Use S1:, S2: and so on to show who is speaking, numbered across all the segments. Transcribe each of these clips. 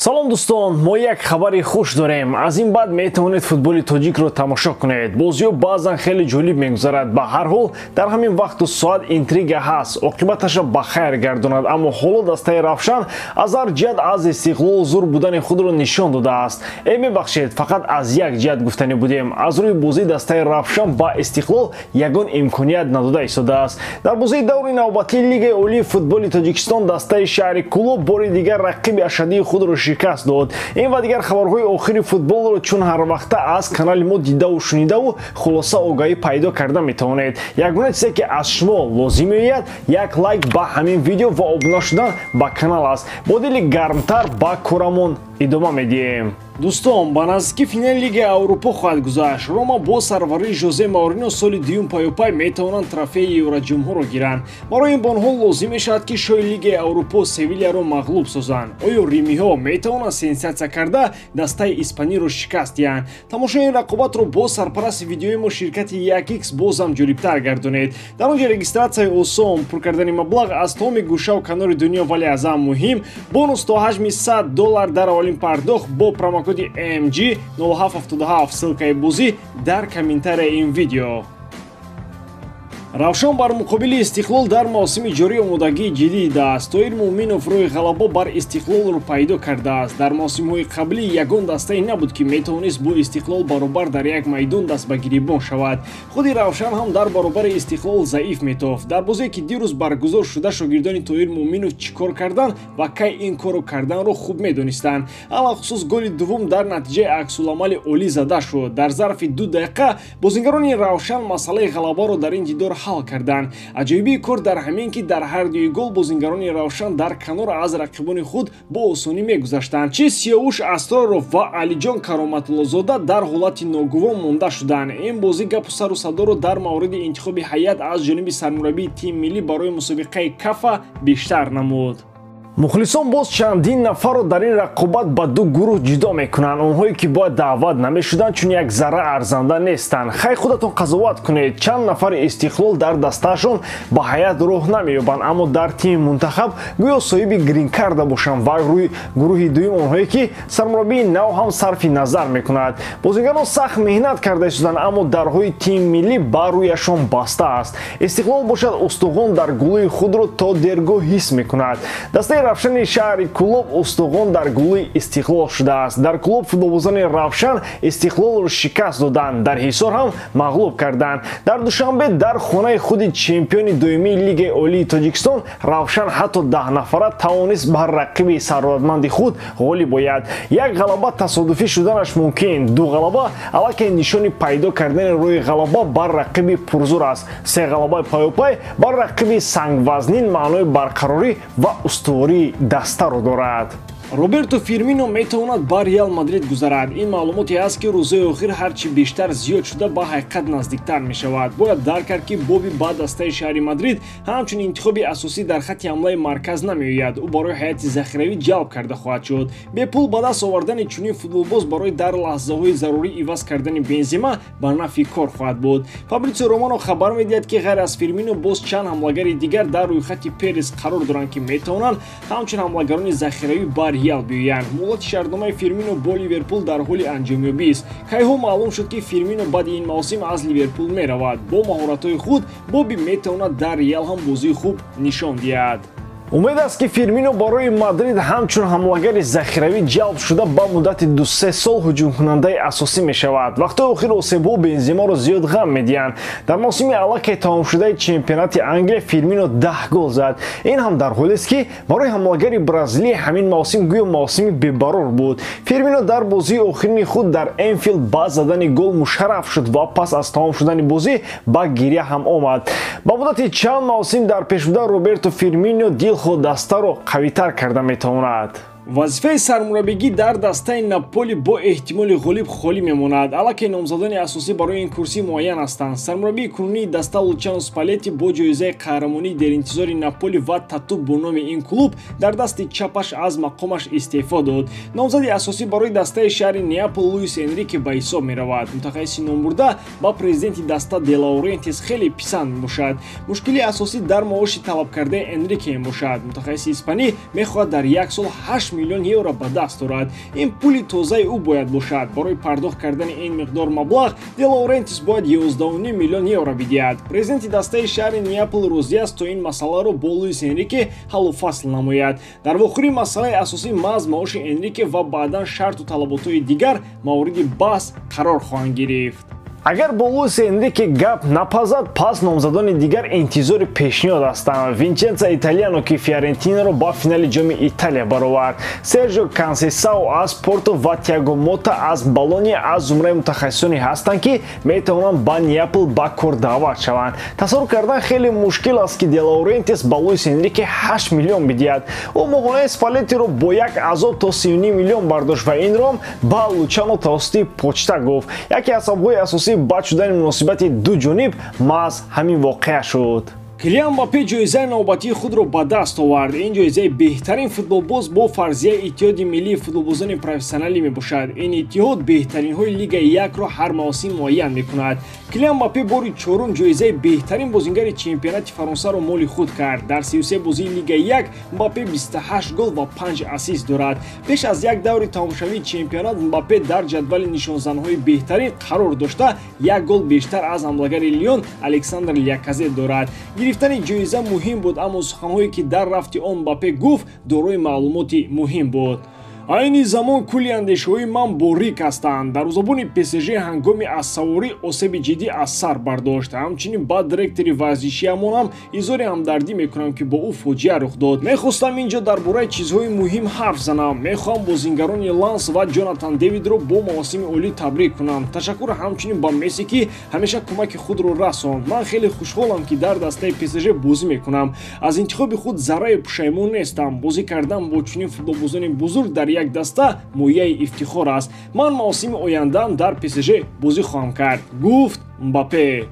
S1: Салом дӯстон, мо як хабари хуш дорем. Аз ин баъд метавонед футболи тоҷикро тамошо кунед. Бозиҳо баъзан хеле ҷолиб мегузарад. Ба ҳар ҳол дар ҳамин вақту соат интрига ҳаст, оқибаташа ба хайр гардонад. Аммо ҳоло дастаи Равшан аз ҳар ҷиҳат аз Истиқлол зур будани худро нишон додааст. Мебахшед, фақат аз як ҷиҳат гуфтанӣ будем. Аз рӯи бозии дастаи Равшан ба Истиқлол ягон имконият надода истодааст. Дар бозии даври навбатии Лигаи олии футболи Тоҷикистон дастаи шаҳри Кӯлоб бори дигар рақиби ашаддии худро шикаст дод. Ин ва дигар хабарҳои охири футболро чун ҳар вақта аз канали мо дидаву шунидаву хулоса огаҳӣ пайдо карда метавонед. Ягона чизе ки аз шумо лозим меояд, як лайк ба ҳамин видео ва обуна шудан ба канал аст. Бо дили гармтар ба корамон идома медиҳем. Дӯстон, ба наздикӣ финали Лигаи Аврупо хоҳад гузашт. Рома бо сарварии Жозе Маурино соли дуюм паёпай метавонанд трофеи Евроҷумҳурро гиранд. Барои ин ба онҳо лозим мешавад, ки шоҳи Лигаи Аврупо Севилияро мағлуб созанд. Оё римиҳо метавонанд сенсатсия карда дастаи испаниро шикаст диҳанд? Тамошои ин рақобатро бо сарпарасти видеои мо ширкати 1x бозам ҷолибтар гардонед. Дар он ҷо регистратсияи осон, пур кардани маблағ аз тамоми гӯшаву канори дунё, вале аз ҳам муҳим бонус то ҳаҷми $100 дар аввалин пардохт бо промокоди MG 0777. Ссылкаи бозӣ дар комментарияи ин видео. Равшан бар муқобили Истиқлол дар мавсими ҷорӣ омодагии ҷиддӣ дидааст. Тоҳир Муъминов роҳи ғалаба бар Истиқлолро пайдо кардааст. Дар мавсимҳои қаблӣ ягон дастае набуд, ки метавонист бо Истиқлол баробар дар як майдон даст ба гирибон шавад. Худи Равшан ҳам дар баробари Истиқлол заиф метофт. Дар бозие ки дирӯз баргузор шуда, шогирдони Тоҳир Муъминов чӣ кор кардан ва кай ин корро карданро хуб медонистанд. Алахусус голи дуввум дар натиҷаи аксуламали олӣ зада шуд. Дар зарфи 2 дақиқа бозингарони Равшан масъалаи ғалабаро дар ин дидор ҳал карданд. Аҷоибии кор дар ҳамин, ки дар ҳар дуи гол бозингарони Равшан дар канор аз рақибони худ бо осонӣ мегузаштанд. Чи Сиёвуш Асроров ва Алиҷон Кароматуллозода дар ҳолати ногувон монда шуданд. Ин бозӣ гапу сару садоро дар мавриди интихоби ҳайат аз ҷониби сармураббии тими миллӣ барои мусобиқаи Кафа бештар намуд. Мухлисон боз чандин нафарро дар ин рақобат ба ду гурӯҳ ҷудо мекунанд. Онҳое ки бояд даъват намешуданд, чун як зарра арзанда нестанд. Хай, худатон қазоват кунед. Чанд нафари Истиқлол дар дастаашон ба ҳайат роҳ намеёбанд, аммо дар тими мунтахаб гӯё соҳиби гринкарда бошанд. Ва рӯи гурӯҳи дуюм онҳое ки сармураббии нав ҳам сарфи назар мекунад. Бозигарон сахт меҳнат карда истоданд, аммо дарҳои тими миллӣ ба рӯяшон баста аст. Истиқлол бошад, устухон дар гулӯи худро то дергоҳ ҳис мекунад. Дастаи Равшани шаҳри Кӯлоб устухон дар гулӯи Истиқлол шудааст. Дар Кӯлоб футболбозони Равшан Истиқлолро шикаст доданд, дар Ҳисор ҳам мағлуб карданд. Дар Душанбе дар хонаи худи чемпиони доимии Лигаи олии Тоҷикистон Равшан ҳатто 10 нафара тавонист бар рақиби сарватманди худ ғолиб ояд. Як ғалаба тасодуфӣ шуданаш мумкин, ду ғалаба аллакай нишони пайдо кардани роҳи ғалаба бар рақиби пурзур аст. Се ғалабаи паёпай бар рақиби сангвазнин маънои барқарорӣ ва устуворӣ дастаро дорад. Роберто Фирмино метавонад ба Реал Мадрид гузарад. Ин маълумоте аст, ки рӯзҳои охир ҳарчи бештар зиёд шуда ба ҳақиқат наздиктар мешавад. Бояд дарк кард, ки Боби ба дастаи шаҳри Мадрид ҳамчун интихоби асосӣ дар хатти ҳамлаи марказ намеояд. Ӯ барои ҳайати захиравӣ ҷалб карда хоҳад шуд. Бепул ба даст овардани чунин футболбоз барои дар лаҳзаҳои зарурӣ иваз кардани Бензима ба нафъи кор хоҳад буд. Фабритсио Романо хабар медиҳад, ки ғайр аз Фирмино боз чанд ҳамлагари дигар дар рӯйхати Перес қарор доранд, ки метавонанд ҳамчун ҳамлагарони захиравӣ ба Реал биёянд. Муҳлати шартномаи Фирмино бо Ливерпул дар ҳоли анҷомёбист. Кайҳо маълум шуд, ки Фирмино баъди ин мавсим аз Ливерпул меравад. Бо маҳоратҳои худ Боби метавонад дар Реал ҳам бозии хуб нишон диҳад. Умед аст, ки Фирмино барои Мадрид ҳамчун ҳамлагари захиравӣ ҷалб шуда ба муддати 2-3 сол ҳуҷумкунандаи асосӣ мешавад. Вақтҳои охир осебҳо Бензимаро зиёд ғам медиҳанд. Дар мавсими аллакай тамомшудаи чемпионати Англия Фирмино 10 гол зад. Ин ҳам дар ҳолест, ки барои ҳамлагари бразилия ҳамин мавсим гӯё мавсими бебарор буд. Фирмино дар бозии охирини худ дар Энфилд ба задани гол мушарраф шуд ва пас аз тамом шудани бозӣ ба гиря ҳам омад. Ба муддати чанд мавсим дар пеш буда Роберто Фирмино дил худ дастаро қавитар карда метавонад. Вазифаи сармураббигӣ дар дастаи Наполи бо эҳтимоли ғолиб холӣ мемонад. Аллакай номзадони асосӣ барои ин курсӣ муайян ҳастанд. Сармураббии кунунии даста Лучано Спалетти бо ҷоизаи қаҳрамонии деринтизори Наполи ва тату бо номи ин клуб дар дасти чапаш аз мақомаш истеъфо дод. Номзади асосӣ барои дастаи шаҳри Неапол Луис Энрике ба ҳисоб меравад. Мутахассиси номбурда ба президенти даста Де Лаурентис хеле писанд мебошад. Мушкили асосӣ дар маоши талабкардаи Энрике мебошад. Мутахассиси испанӣ мехоҳад дар як сол 8 8 миллион евро ба даст орад. Ин пули тозаи ӯ бояд бошад. Барои пардохт кардани ин миқдор маблағ Де Лаурентис бояд 11,5 миллион евро бидиҳад. Президенти дастаи шаҳри Неапол розӣ аст, то ин масъаларо бо Луис Энрике ҳаллу фасл намояд. Дар вохӯрӣ масъалаи асосӣ маҳз маоши Энрике ва баъдан шарту талаботҳои дигар мавриди баҳс қарор хоҳанд гирифт. Агар бо Луис Энрике гап напазад, пас номзадони дигар интизори пешниҳод ҳастанд. Винченцо Италиано, ки Фиорентинаро ба финали ҷоми Италия баровард, Сержио Консесао аз Порто ва Тиаго Мота аз Болония аз зумраи мутахассисоне ҳастанд, ки метавонанд ба Неапол ба кор даъват шаванд. Тасаввур кардан хеле мушкил аст, ки Де Лаурентис ба Луис Энрике 8 миллион бидиҳад. Ӯ моҳонаи Спалеттиро бо як азоб то 3,5 миллион бардошт ва инро ба Лучано тавассути почта гуфт. Яке аз сабабҳои асосии бад шудани муносибати ду ҷониб маҳз ҳамин воқеа шуд. Килиан Мбаппе ҷоизаи навбатии худро ба даст овард. Ин ҷоизаи беҳтарин футболбоз бо фарзияи Иттиҳоди миллии футболбозони профессионалӣ мебошад. Ин иттиҳод беҳтаринҳои Лигаи якро ҳар мавсим муайян мекунад. Килиан Мбаппе бори чорум ҷоизаи беҳтарин бозингари чемпионати Фаронсаро моли худ кард. Дар 33 бозии Лигаи як Мбаппе 28 гол ва 5 ассист дорад. Пеш аз як даври тамомшавии чемпионат Мбаппе дар ҷадвали нишонзанҳои беҳтарин қарор дошта, як гол бештар аз ҳамлагари Лион Александр Ляказет дорад. Гирифтани ҷоиза муҳим буд, аммо суханҳое, ки дар рафти он Мбаппе гуфт, дорои маълумоти муҳим буд. Айни замон кулли андешаҳои ман борик ҳастанд. Дарвозабони ПСЖ ҳангоми аз саворӣ осеби ҷиддӣ аз сар бардошт. Ҳамчунин ба директори варзишиамонам изҳори ҳамдардӣ мекунам, ки бо ӯ фоҷиа рух дод. Мехостам инҷо дар бораи чизҳои муҳим ҳарф занам. Мехоҳам бозингарони Ланс ва Ҷонатан Дэвидро бо мавосими олӣ табрик кунам. Ташаккур ҳамчунин ба Месси, ки ҳамеша кӯмаки худро расонд. Ман хеле хушҳолам, ки дар дастаи ПСЖ бозӣ мекунам. Аз интихоби худ заррае пушаймон нестам. Бозӣ кардан бо чунин футболбозони бузург дар як даста мояи ифтихор аст. Ман мавсими ояндаам дар ПСЖ бозӣ хоҳам кард, гуфт Мбаппе.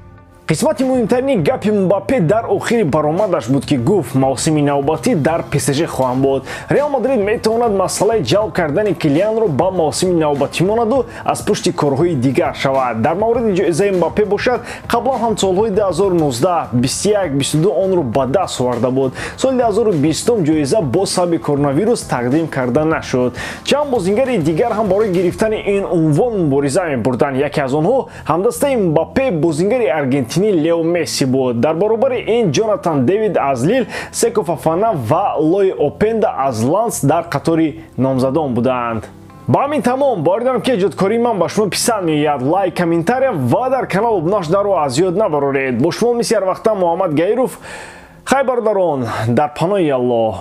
S1: Қисмати муҳимтарини гапи Мбаппе дар охири баромадаш буд, ки гуфт мавсими навбатӣ дар ПСЖ хоҳам буд. Реал Мадрид метавонад масъалаи ҷалб кардани Килианро ба мавсими навбатӣ монаду аз пушти корҳои дигар шавад. Дар мавриди ҷоизаи Мбаппе бошад, қаблан ҳам солҳои 2019, 21, 22 онро ба даст оварда буд. Соли 2020 ҷоиза бо сабаби коронавирус тақдим карда нашуд. Чанд бозингари дигар ҳам барои гирифтани ин унвон мубориза мебурданд. Яке аз онҳо ҳамдастаи Мбаппе, бозингари аргентинӣ Лео Месси буд. Дар баробари ин Ҷонатан Дэвид аз Лил, Секо Фафана ва Лои Опенда аз Ланс дар қатори номзадон буданд. Ба ҳамин тамом. Боварӣ дорам, ки эҷодкории ман ба шумо писанд меояд. Лайк, комментария ва дар канал обуна шударо аз ёд набароред. Бо шумо мисли ҳар вақта Муҳаммад Гаиров. Хайр, бародарон, дар паноҳи Аллоҳ.